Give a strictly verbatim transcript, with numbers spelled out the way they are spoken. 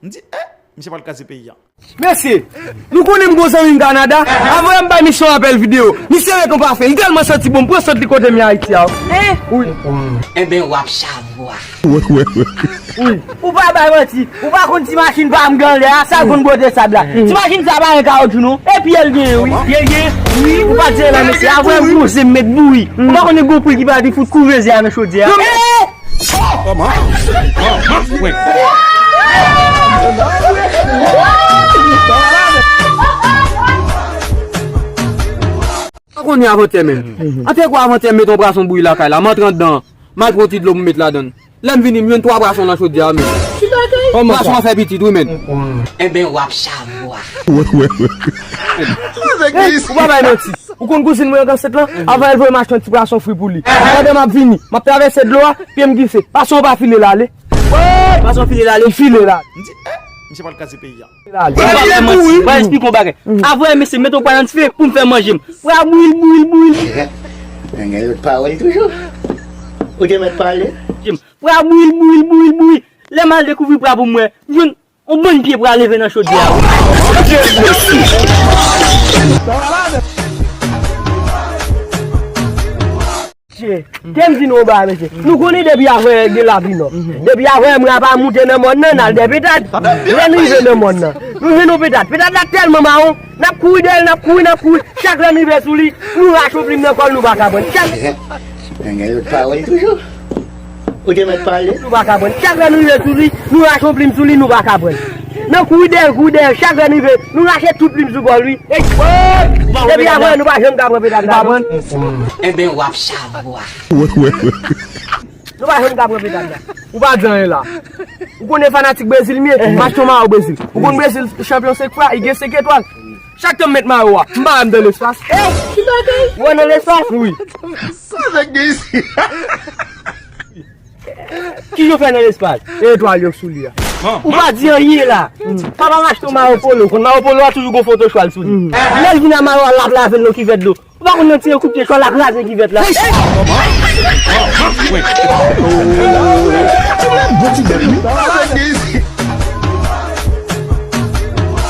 M di, eh, misye pral kraze peyi a. Mesye, nou konnen m gon zanmi m Kanada. Avan yè m bay misye yon apèl videyo. Misye ret yon pafen. Li tèlman santi bon, m pran sant li kote m ye Ayiti a. Wi. Enben, w ap chavwa. Ou pa bay manti. Ou pa konn ti machin pa m gen anlè a, sa l konn bwote sab la. Ti machin sa pa gen kawotchou non. E pye l genyen wi. Pye l genyen? Wi, ou pa di anyen la mesye. Avan m plonje m met bouyi. Ou pa konn gon pri ki pa di fout kouveze a nan chodyè a. Pa konnen avantè menm. Antè kwa avantè m met yon pwason bouyi lakay la, m antre anndan an, m al pran ti dlo pou m met ladann. Lè m vini, m jwenn twa pwason nan chodyè a menm. Pwason an fè pitit wi menm. Enben w ap chavwa. Ou pa bay manti. Ou konn kouzin mwen an Gansèt lan? Avan l voye m achte yon ti pwason fri pou li. Pandan m ap vini, m ap travèse dlo a, pye m glise. Pwason an pa file l ale. Pwason file l ale? Li file l ale. M di, eh, misye pral kraze peyi a. Ou pa fè manti. M pral eksplike w yon bagay. Avan yè mesye met yon pwa nan dife pou m fè manje m. Pwa bouyi l, bouyi l, bouyi l. Nèg yo pawòl toujou. Ou te mèt pale. Pwa bouyi l, bouyi l, bouyi l, bouyi. Lè m al dekouvri pwa pou m wè, m jwenn yon bann pye pwa leve nan chodyè a wi. Mesye, te m di nou yon bagay mesye. Nou konnen depi avanyè gen lapli non. Depi avanyè mwen ap moute nan mòn nan, n al dè petad. Lè n rive nan mòn nan, nou jwenn yon petad. Petad la tèlman mawon, n ap kouri dèyè l, n ap kouri, n ap kouri. Chak lè n rive sou li, nou rache yon plim nan kò l, nou pa ka pran l. Chak Nèg yo pawòl toujou. Ou te mèt pale. Nou pa ka pran l. Chak lè n rive sou li, nou rache yon plim sou li, nou pa ka pran l. Nan kouri dèyè l, kouri dèyè l, chak lè n rive, nou rache tout plim sou kò l wi. Depi avanyè nou pa janm ka pran petad la non. Enben w ap chavwa. Nou pa janm ka pran petad la. Ou pa di anyen la. Ou konnen fanatik Brezil m ye, m achte yon mayo Brezil. Ou konn Brezil chanpyon senk fwa, li gen senk etwal. Chak tan m met mayo a, m pa wè m nan lespas. Ou wè nan lespas? Wi. Sa nèg gen isi. Ki yo fè nan lespas? E etwal yo sou li a. Ou pa di anyen la. Papa m achte yon mayo polo, konn mayo polo a toujou gon foto chwal sou li. Lè l vin a mayo a, l ap lave l nan kivèt dlo. Ou pa konn nan tire kout pye chwal, l ap raze kivèt la.